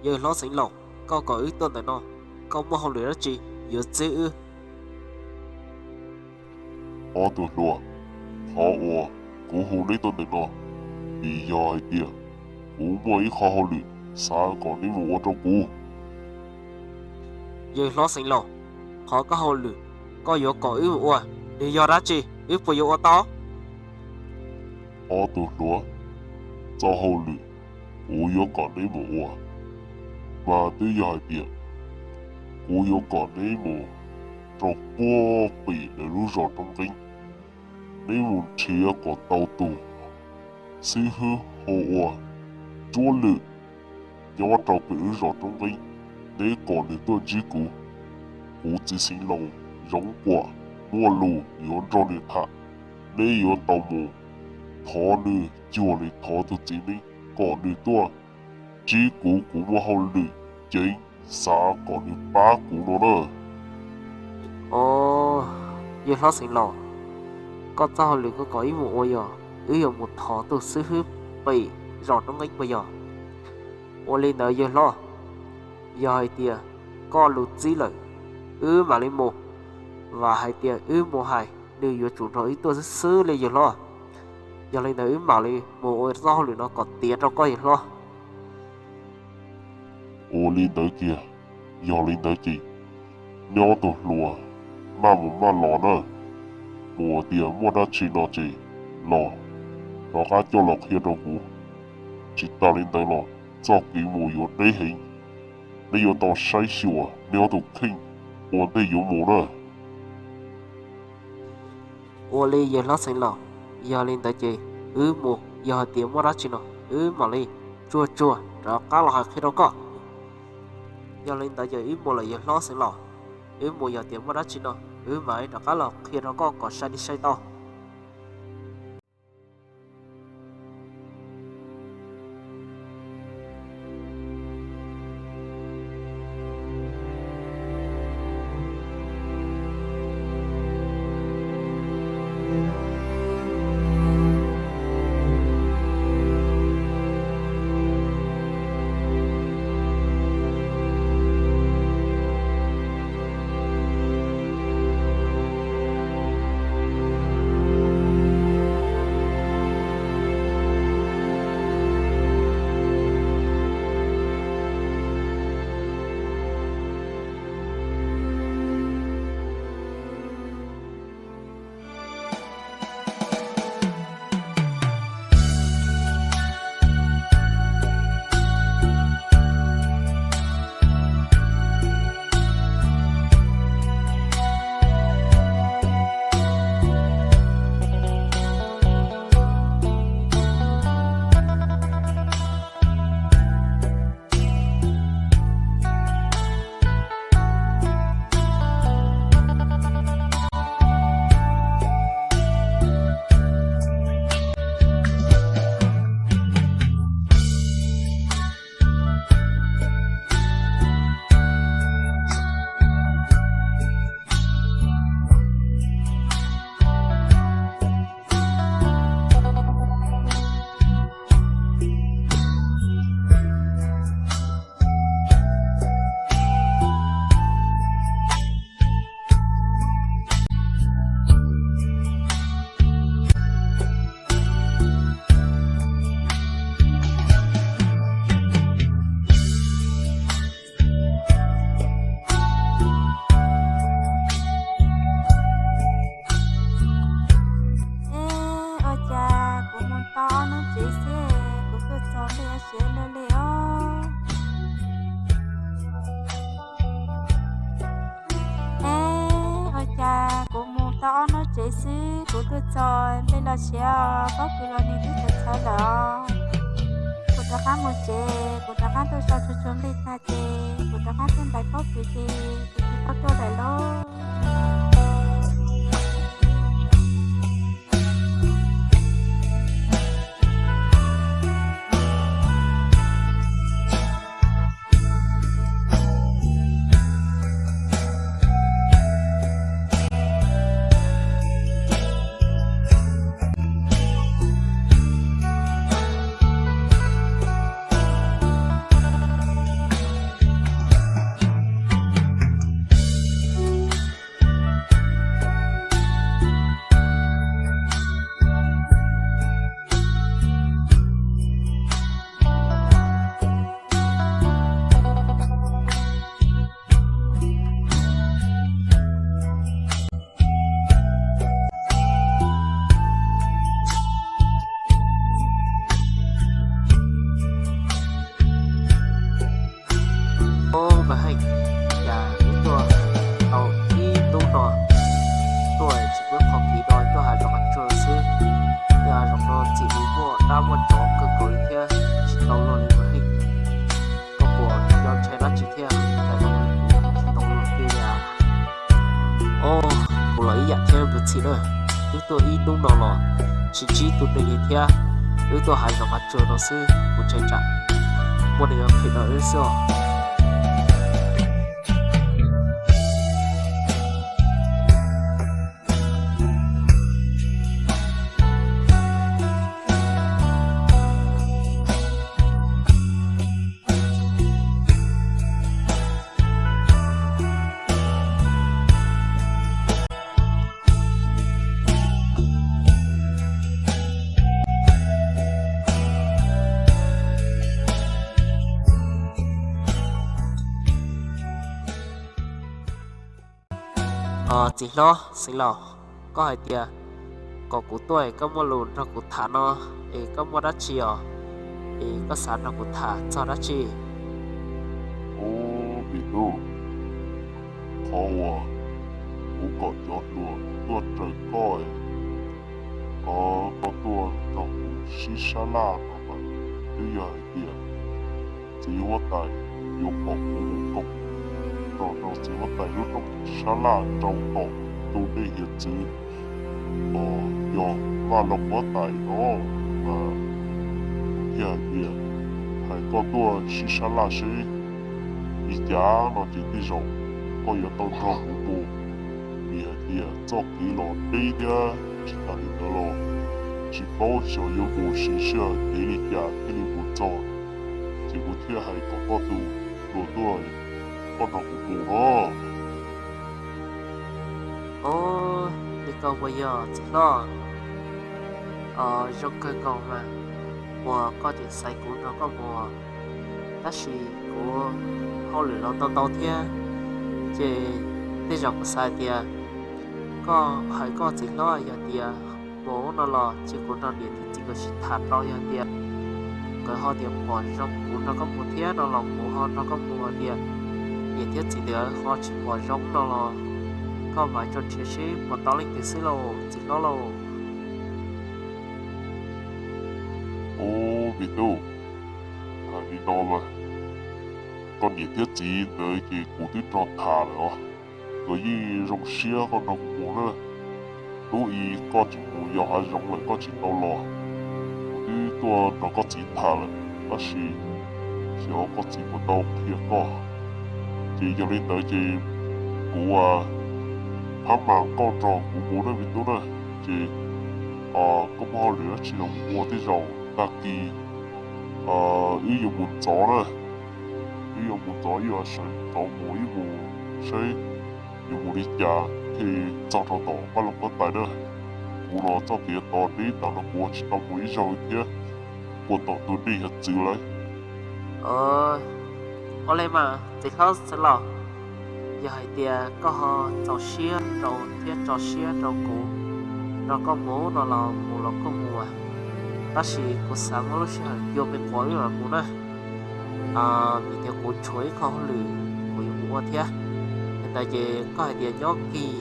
Yawg hlob Xeev Laus, koj kom wb tuaj ntawm no, koj muaj hauj lwm dab tsi yuav txib wb? Ob tug hluas, qhov uas kuv hu neb tuaj ntawm no, vim yog hais tias kuv muaj ib qho hauj lwm xav kom neb mus ua rau kuv. Yawg hlob Xeev Laus, qhov koj hauj lwm koj yuav kom wb mus ua, nws yog dab tsi, wb puas yuav ua tau? Ob tug hluas, txoj hauj lwm kuv yuav kom neb mus ua mas twb yog hais tias kuv yuav kom neb mus rau puag pem lawv lub zos Roob Nqeeb, neb mus nrhiav kom tau tus xib hwb hu ua Tsuab Lwm nyob rau pem lub zos Roob Nqeeb, neb kom nws tuaj ntsib kuv. Kuv txiv Xeev Laus Zoov Puam muaj lus yuav nrog nws tham, neb yuav tau mus thov nws cuag li thov tus txiv neeb kom nws tuaj ntsib kuv, kuv muaj hauj lwm ceev xav kom nws pab kuv no na. Os, yawg hlob Xeev Laus, koj txoj hauj lwm koj kom wb mus ua yog wb yuav mus thov tus xib hwb pem zos Roob Nqeeb puas yog? Ua li ntawd yawg hlob, yog hais tias koj lus txib lawm, wb mam li mus, vam hais tias wb mus hais nws yuav tsum nrog wb tuaj xwb xwb li yawg hlob. Yog li ntawd wb mam li mus ua txoj hauj lwm no kom tiav rau koj yawg hlob. Ua li ntawd kiag, yog li ntawd ces neb ob tug hluas maj mus maj los na, mus tias muaj dab tsi no ces los rov qab coj los qhia rau kuv. Tsis tas li ntawd los txoj kev mus yuav deb heev, neb yuav tau saib xyuas neb ob tug kheej ua ntej yuav mus na. Ua li yawg hlob Xeev Laus, yog li ntawd ces wb mus, yog hais tias muaj dab tsi no wb mam li tsuag tsuag rov qab los hais qhia rau koj. Yog li ntawd ces wb mus lawm yawg hlob Xeev Laus, wb mus yog tias muaj dab tsi no wb mam li rov qab los qhia rau koj kom sai li sai tau. Ua cas kuv mus tau ob hnub tsev xwb kuv tuaj txog nplej los siav luaj li os. Ua cas kuv mus tau ob hnub tsev xwb kuv tuaj txog nplej los siav, pob kws los nws twb txhawv txhawv lawm os. Kuv rov qab mus tsev, kuv rov qab tuaj so tsuag tsuag nplej tag ces kuv rov qab tuaj ntais pob kws ces kuv tsis tau tuaj lawm lauj. Tab muaj tsov kawg nkaus li thiab tsis tau luag li mas. Koj puas nco ntshai dab tsi thiab? Cas zoo li kuv tsis tau luag kiag li as? Os, kuv los ib yam thiab tus txiv na. Wb tuaj ib hnub no los tsis ntsib tus neeg li thiab. Wb tuaj hav zoov hav tsuag no xwb, kuv ntshai tsam muaj neeg phim rau wb xwb os. Txiv hlob Xeev Laus, koj hais tias kom kuv tuaj es koj muaj lus nrog kuv tham no, es koj muaj dab tsi os? Es koj xav nrog kuv tham txog dab tsi? Ub, me tub, qhov uas kuv kom cov hluas tuaj raws koj, kom koj tuaj nrog kuv sib sab laj no mas twb yog hais tias txiv huab tais yuav kom kuv mus koom nrog rau txiv huab tais lub rooj sab laj rau tom tus dej hiav txwv uas yog Vaj Loog huab tais no mas. Thiaj hais tias hais koj tuaj sib sab laj seb li cas no ces tej zaum koj yuav tau nrog kuv mus, vim hais tias txoj kev los deb thiab tsis tas li ntawd los tsis paub xyov yuav mus siv sij hawm ntev li cas thiaj li mus txog. Ces kuv thiaj hais kom koj tus hluas tuaj, koj nrog kuv mus no. Ub, li koj puas yog txiv hlob? Zoo kawg nkaus mas, uas koj tseem xaiv kuv nrog koj mus, tab sis kuv hauj lwm los ntau ntau thiab, ces tej zaum kuv xav tias koj hais koj txiv hlob yog tias mus no los cia kuv nrog niam thiab txiv nkawd sib tham rau, yog tias nkawd ho tias pom zoo kuv nrog koj mus thiab no los kuv ho nrog koj mus, tias niam thiab txiv nkawd ho tsis pom zoo no los koj mam tso nrhiav seb puas tau leej twg xwb lauj txiv hlob lauj. Ub, me tub, hais li no mas, koj niam thiab txiv ntawd ces kuv twb nrog tham lawm os. Nkawd yeej zoo siab koj nrog kuv mus na. Hnub i koj tsis mus yos hav zoov lawm koj tsis tau los, kuv twb tuaj nrog koj txiv tham lawm, tab sis xyov koj txiv puas tau qhia koj. Ces yog li ntawd ces kuv phab mas koj nrog kuv mus na me tub na. Ces koj muaj hauj lwm dab tsi los mus ua, tej zaum tag kis wb yuav mus ntxov na. Wb yuav mus ntxov, wb yuav sawv ntxov mus ib mus saib yuav mus li cas thiaj txog rau tom Vaj Loog huab tais na. Kuv los txoj kev tod deb tas no kuv ua tsis tau mus ib zaug thiab, ua tom tus dej hiav txwv lawm. Ua li mas txiv hlob Xeev Laus, yog hais tias koj ho txaus siab rau thiab tso siab rau kuv nrog koj mus no los mus los koj mus, tab sis kuv xav muaj lub sij hawm cua me quav wb mam mus na. Vim tias kuv tshuav ib qho hauj lwm kuv yuav mus ua thiab. Li ntawd ces koj hais tias nyob kis,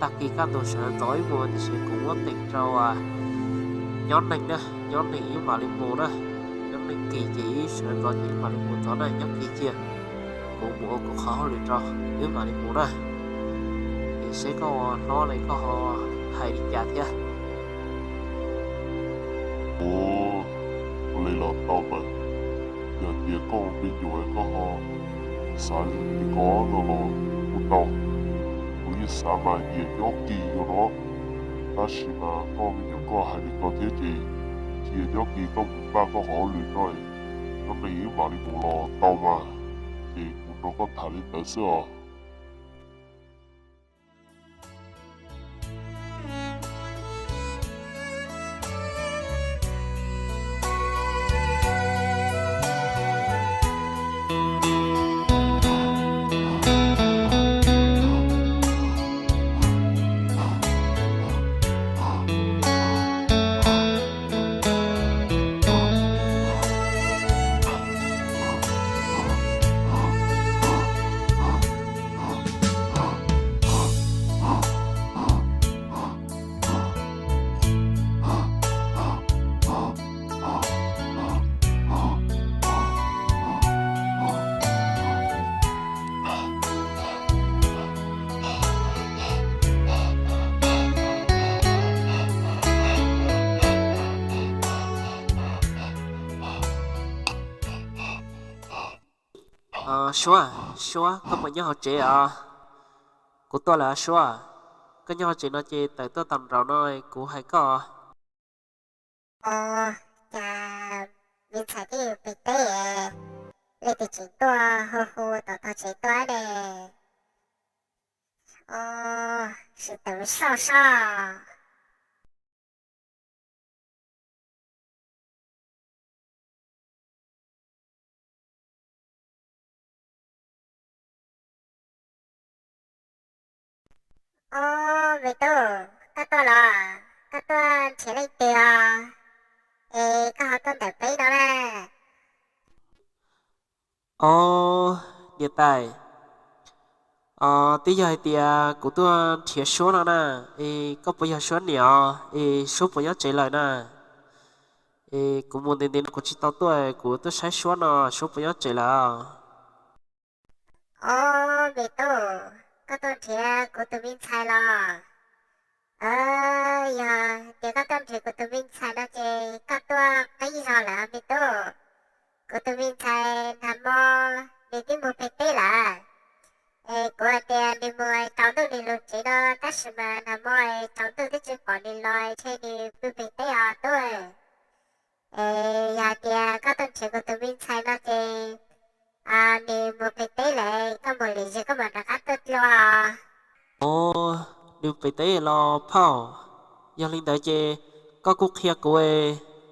tag kis kaj ntug sawv ntxov wb mus, tiam sis kuv muab teem rau nyob neeg na, nyob neeg wb mam li mus na. Nyob neeg kis ces wb sawv ntxov ces wb mam li mus ntxov na, nyob kis cia kuv mus ua kuv qhov hauj lwm rau, wb mam li mus na. Es seb koj ua hlob li koj ho hais li cas thiab. Ua li los tau mas, yog tias koj ua me nyuam koj ho xav li ko no los kuj tau. Kuv yeej xav mas tias nyob kis yog no, tab sis mas koj me nyuam koj hais li ko thiab ces cia nyob kis koj mus npaj koj qhov hauj lwm no, koj me wb mam li mus los tau mas. Ces kuv nrog koj tham li ntawd xwb os. Suab, Suab, koj puas nyob hauv tsev os? Kuv tuaj lawm Suab. Koj nyob hauv tsev no ces tawm tuaj tom nraum no kuv hais koj. Os, cas me ntxhais twb pem teb, leej twg tseem tuaj hu hu tom tog tsev tuaj ne? Os, sim tawm mus soj soj. Ob, me tub, koj tuaj los? Koj tuaj nrhiav leej twg os? Es koj ho tuaj ntawm peb no na? Ob, niam tais, twb yog hais tias kuv tuaj nrhiav Suab no na. Es koj puas yog Suab niam os? Es Suab puas nyob tsev lawm na? Es kuv mus ntev ntev no kuv tsis tau tuaj, kuv tuaj saib Suab no, Suab puas nyob tsev lawm? Ob, me tub, koj tuaj nrhiav kuv tus me ntxhais los? Yog tias koj tuaj nrhiav kuv tus me ntxhais no ces koj tuaj qib zog lawm me tub. Kuv tus me ntxhais nag hmo nws twb mus pem teb lawm. Es kuv hais tias nws mus tsaus ntuj nws los tsev no, tab sis mas nag hmo tsaus ntuj twb tsis pom nws los, ntshe nws pw pem teb os tub. Es yog hais tias koj tuaj nrhiav kuv tus me ntxhais no ces nws mus pem teb lawm, koj mus lwm zaus koj mam rov qab tuaj dua. Ob, nws pem teb los phauj? Yog li ntawd ces koj kuj qhia kuv,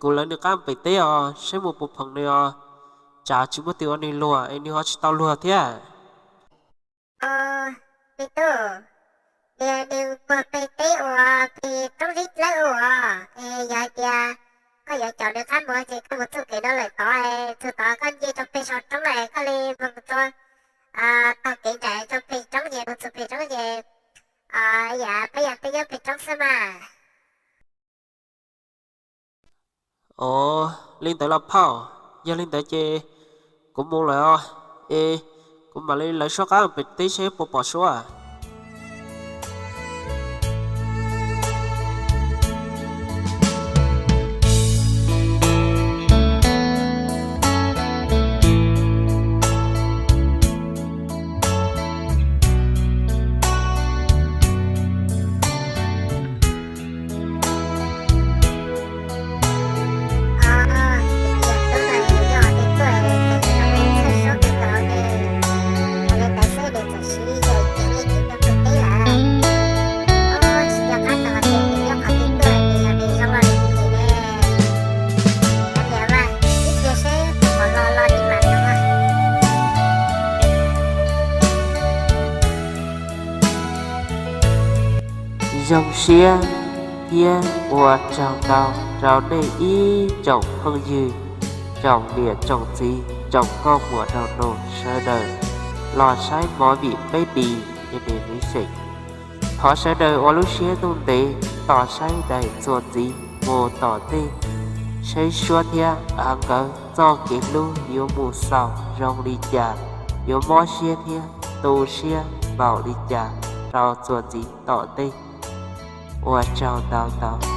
kuv lawv nws qab pem teb os, saib mus puas pom nws os, tsam tsis muaj twg ua nws luag es nws ho tsis tau luag thiab. Ob, me tub, nws, nws puag pem teb uas pem roob zeb dlawb ua, es yog hais tias koj yuav caum nws qab mus ces koj mus txoj kev no lawm tod, txog tod koj nce rau pem saum roob lawm koj li mus txog, taug kev nraim rau pem roob ces mus txog pem roob ces, yam peb yam twb nyob pem roob xwb mas. Ob, li ntawd los phauj? Yog li ntawd ces kuv mus lawm os. Es kuv mam li lawv Suab qab pem teb seb puas pom Suab. Zoo siab thiab ua tsaug ntau rau nej ib tsoom phooj ywg, tsoom niam tsoom txiv, tsoom nkauj muam nraug nus sawv daws los saib movie Peb Dim Animation. Thov sawv daws ua lub siab ntuj ntev tos saib daim txuas ntxiv mus tom ntej, saib Suab thiab nkawd txoj kev hlub yuav mus xaus zoo li cas, yuav mob siab thiab tu siab npaum li cas rau txuas ntxiv tom ntej. Ua tsaug ntau ntau.